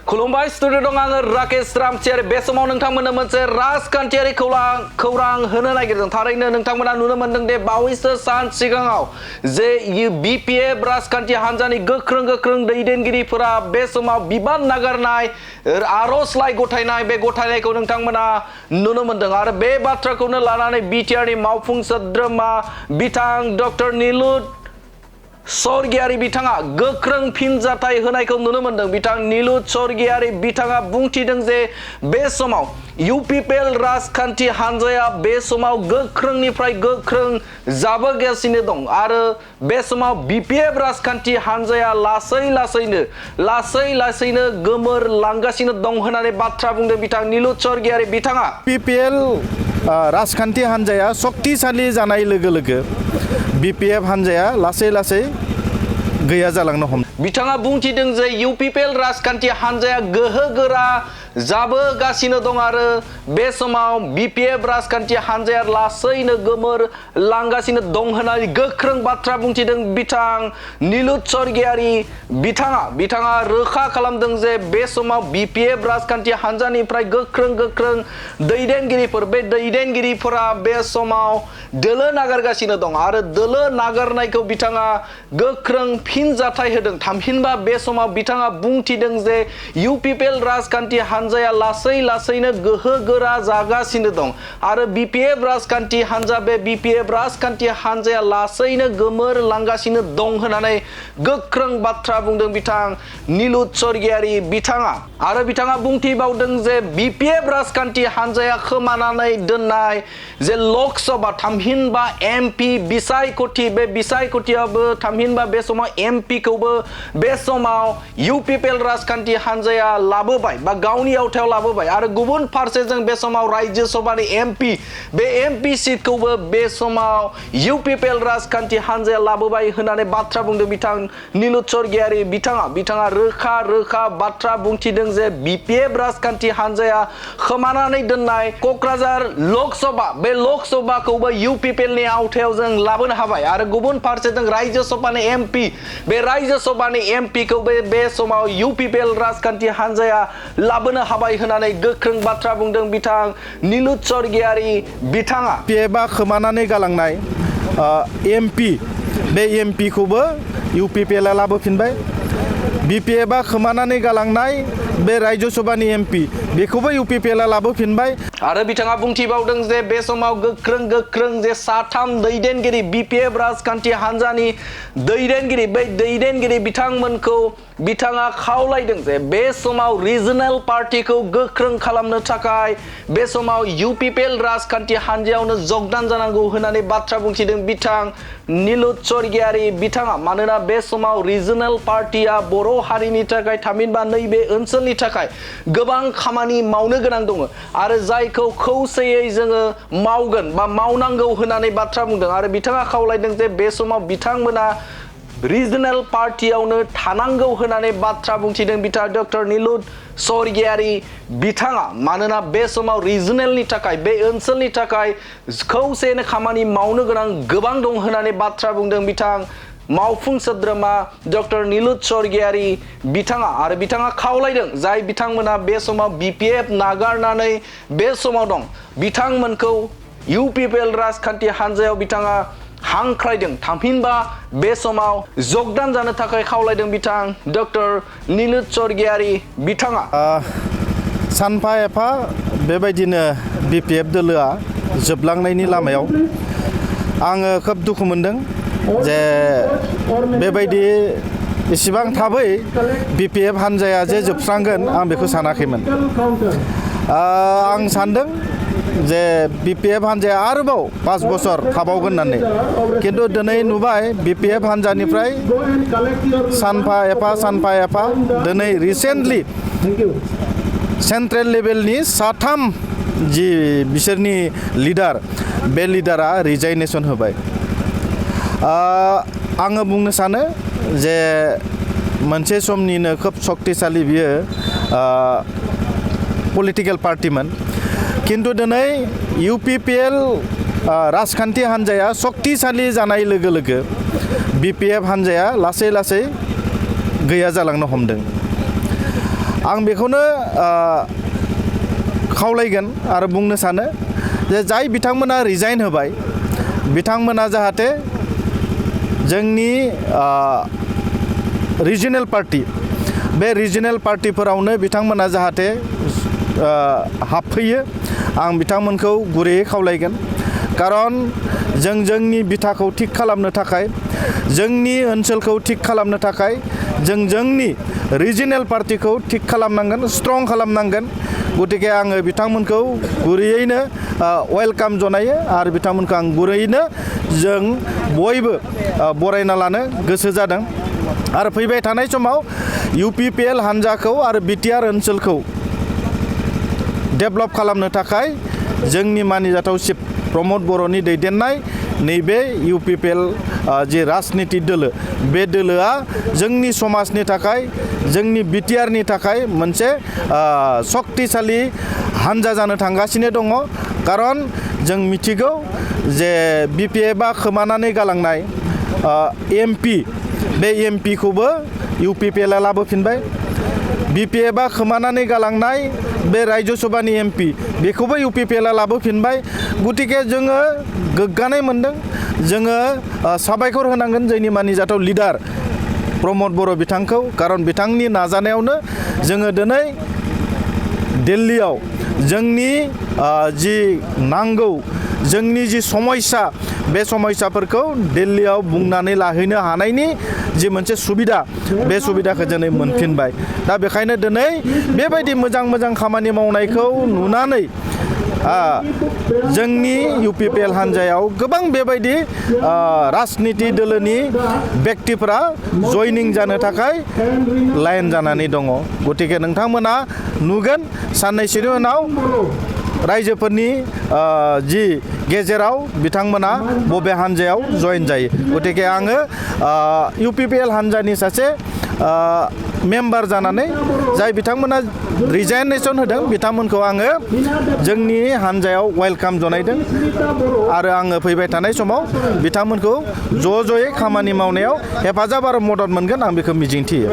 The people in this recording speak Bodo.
खुलुमबाय स्टुडिअ दं आङो राकेश रामसियारि बे समाव नोंथांमोननो मोनसे राजखान्थियारि खौरां होनो नागिरदों थारैनो नोंथांमोना नुनो मोनदों दे बावैसो सान सिगाङाव जे बिपिएफ राजखान्थि हान्जानि गोख्रों दैदेनगिरिफोरा बे समाव बिबान नागारनाय आर'जलाइ गथायनाय बे गथायनायखौ नोंथांमोना नुनो मोनदों आरो बे बाथ्राखौनो लानानै बिटिआरनि मावफुं सोद्रोमा बिथां डक्टर नीलुत स्वर्गियारि बिथाङा गोख्रों फिनजाथाय होनायखौ नुनो मोनदों। बिथां नीलुत स्वर्गियारि बिथाङा बुंथिदों जे बे समाव इउपिपिएल राजखान्थि हान्जाया बे समाव गोख्रोंनिफ्राय गोख्रों जाबोगासिनो दं आरो बे समाव बिपिएफ राजखान्थि हान्जाया लासैनो गोमोरलांगासिनो दं होननानै बाथ्रा बुंदों बिथां नीलुत स्वर्गियारि बिथाङा। बिपिएल राजखान्थि हान्जाया शक्तिशाली जानाय लोगो लोगो बिपिएफ हान्जाया लासै गैया जालांनो हमदों। बिथाङा बुंथिदों जे इउपिपिएल राजखान्थि हान्जाया गोहोगोरा जाबोगासिनो दं आरो बे समाव बिपिएफ राजखान्थि हान्जाया लासैनो गोमोरलांगासिनो दं होननानै गोख्रों बाथ्रा बुंथिदों बिथां नीलुत स्वर्गियारि बिथाङा रोखा खालामदों जे बे समाव बिपिएफ राजखान्थि हान्जानिफ्राय गोख्रों दैदेनगिरिफोर बे दैदेनगिरिफोरा बे समाव दोलो नागारगासिनो दं आरो दोलो नागारनायखौ बिथाङा गोख्रों फिनजाथाय होदों। थामहिनबा बे समाव बिथाङा बुंथिदों जे इउपिपिएल राजखान्थि हान्जाया लासैनो गोहोगोरा जागासिनो दं आरो बिपिएफ राजखान्थि हान्जाया लासैनो गोमोरलांगासिनो दं होननानै गोख्रों बाथ्रा बुंदों बिथां नीलुत स्वर्गियारि बिथाङा आरो बिथाङा बुंथिबावदों जे बिपिएफ राजखान्थि हान्जाया खोमानानै दोननाय जे लकसभा थामहिनबा एमपि बिसायख'थि बे बिसायख'थियाबो थामहिनबा बे समाव एमपिखौबो बे समाव इउपिपिएल राजखान्थि हान्जाया लाबोबाय बा गावनि आवथायाव लाबोबाय आरो गुबुन फारसेजों बे समाव राज्यो सभानि एमपि बे एमपि सिटखौबो बे समाव इउपिपिएल राजखान्थि हान्जाया लाबोबाय होननानै बाथ्रा बुंदों बिथां नीलुत स्वर्गियारि बिथाङा रोखा बाथ्रा बुंथिदों जे बिपिएफ राजखान्थि हान्जाया खोमानानै दोननाय क'क्राझार लकसभा बे लकसभाखौबो इउपिपिएलनि आवथायाव जों लाबोनो हाबाय आरो गुबुन फारसेजों राज्यो सभानि एमपि बे राज्यो सभानि एमपिखौ बे समाव इउपिपिएल राजखान्थि हान्जाया लाबोनो हाबाय होननानै गोख्रों बाथ्रा बुंदों बिथां नीलुत स्वर्गियारि बिथाङा। बिपिएफआ खोमानानै गालांनाय एमपि बे एमपिखौबो इउपिपिएलआ लाबोफिनबाय। बिपिएफआ खोमानानै गालांनाय बे राज्यो सभानि एमपि बेखौबो इउपिपिएलआ लाबोफिनबाय आरो बिथाङा बुंथिबावदों जे बे समाव गोख्रों जे साथाम दैदेनगिरि बिपिएफ राजखान्थि हान्जानि दैदेनगिरि बिथांमोनखौ बिथाङा खावलायदों जे बे समाव रिजनेल पार्टिखौ गोख्रों खालामनो थाखाय बे समाव इउपिपिएल राजखान्थि हान्जायावनो जगदान जानांगौ होननानै बाथ्रा बुंथिदों बिथां नीलुत स्वर्गियारि बिथाङा मानोना बे समाव रिजनेल पार्टिया बर' हारिनि थाखाय थामहिनबा नैबे ओनसोलनि थाखाय गोबां खामानि मावनो गोनां दङ आरो जायखौ खौसेयै जोङो मावगोन बा मावनांगौ होननानै बाथ्रा बुंदों आरो बिथाङा खावलायदों जे बे समाव बिथांमोना रिजनेल पार्टियावनो थानांगौ होननानै बाथ्रा बुंथिदों बिथां डक्टर नीलुत स्वर्गियारि बिथाङा मानोना बे समाव रिजनेलनि थाखाय बे ओनसोलनि थाखाय खौसेनो खामानि मावनो गोनां गोबां दं होननानै बाथ्रा बुंदों बिथां मावफुं सोद्रोमा डक्टर नीलुत स्वर्गियारि बिथाङा आरो बिथाङा खावलायदों जाय बिथांमोना बे समाव बिपिएफ नागारनानै बे समाव दं बिथांमोनखौ इउपिपिएल राजखान्थि हान्जायाव बिथाङा हांख्रायदों थामहिनबा बे समाव जगदान जानो थाखाय खावलायदों बिथां डक्टर नीलुत स्वर्गियारि बिथाङा। सानफा एफा बेबायदिनो बिपिएफ दोलोआ जोबलांनायनि लामायाव आङो खोब दुखु मोनदों जे बेबायदि इसिबां थाबै बिपिएफ हान्जाया जे जोबस्रांगोन आं बेखौ सानाखैमोन। आं सानदों जे बिपिएफ हान्जाया आरोबाव 5 बोसोर थाबावगोन होननानै खिन्थु दिनै नुबाय बिपिएफ हान्जानिफ्राय सानफा एफा दिनै रिसेन्टलि सेन्ट्रेल लेभेलनि 3 जि बिसोरनि लिडार बे लिडारा रिजाइनेसन होबाय। आङो बुंनो सानो जे मोनसे समनिनो खोब शक्तिशाली बियो पलिटिकेल पार्टिमोन खिन्थु दिनै इउपिपिएल राजखान्थि हान्जाया शक्तिशाली जानाय लोगो लोगो बिपिएफ हान्जाया लासै गैया जालांनो हमदों आं बेखौनो खावलायगोन आरो बुंनो सानो जे जाय बिथांमोना रिजाइन होबाय बिथांमोना जाहाथे जोंनि रिजिनेल पार्टी बे रिजिनेल पार्टीफोरावनो बिथांमोना जाहाथे हाबफैयो आं बिथांमोनखौ गुरैयै खावलायगोन खारन जों जोंनि बिथाखौ थिग खालामनो थाखाय जोंनि ओनसोलखौ थिग खालामनो थाखाय जों जोंनि रिजिनेल पार्टीखौ थिग खालामनांगोन स्ट्रं खालामनांगोन गतिके आङो बिथांमोनखौ गुरैयैनो वेलकाम जनायो आरो बिथांमोनखौ आं गुरैयैनो जों बयबो बरायना लानो गोसो जादों आरो फैबाय थानाय समाव UPPL हान्जाखौ आरो बिटिआर ओनसोलखौ डेभेलप खालामनो थाखाय जोंनि मानिजाथाव चिफ प्रमद बर'नि दैदेननाय नैबे UPPL जि राजनिति दोलो बे दोलोआ जोंनि समाजनि थाखाय जोंनि बिटिआरनि थाखाय मोनसे शक्तिशाली हान्जा जानो थांगासिनो दङ खारन जों मिथिगौ जे BPFआ खोमानानै गालांनाय MP बे MPखौबो UPPLआ लाबोफिनबाय BPFआ खोमानानै गालांनाय बे रायजो सभानि MP बेखौबो UPPLआ लाबोफिनबाय गतिके जोङो गोग्गानाय मोनदों जोङो साबायखर होनांगोन जोंनि मानिजाथाव लिडार प्रमद बर' बिथांखौ खारन बिथांनि नाजानायावनो जोङो दिनै दिल्लीयाव जोंनि जि नांगौ जोंनि जि समस्या बे समस्याफोरखौ दिल्लीयाव बुंनानै लाहैनो हानायनि जि मोनसे सुबिदा बे सुबिदाखौ दिनै मोनफिनबाय दा बेखायनो दिनै बेबायदि मोजां खामानि मावनायखौ नुनानै जोंनि UPPL हान्जायाव गोबां बेबायदि राजनिति दोलोनि व्यक्तिफोरा जयनिं जानो थाखाय लाइन जानानै दङ गतिके नोंथांमोना नुगोन साननैसोनि उनाव रायजोफोरनि जि गेजेराव बिथांमोना बबे हान्जायाव जयेन जायो गतिके आङो UPPL हान्जानि सासे मेम्बार जानानै जाय बिथांमोना रिजाइनेसन होदों बिथांमोनखौ आङो जोंनि हान्जायाव वेलकाम जनायदों आरो आङो फैबाय थानाय समाव बिथांमोनखौ ज'यै खामानि मावनायाव हेफाजाब आरो मदद मोनगोन आं बेखौ मिजिंथियो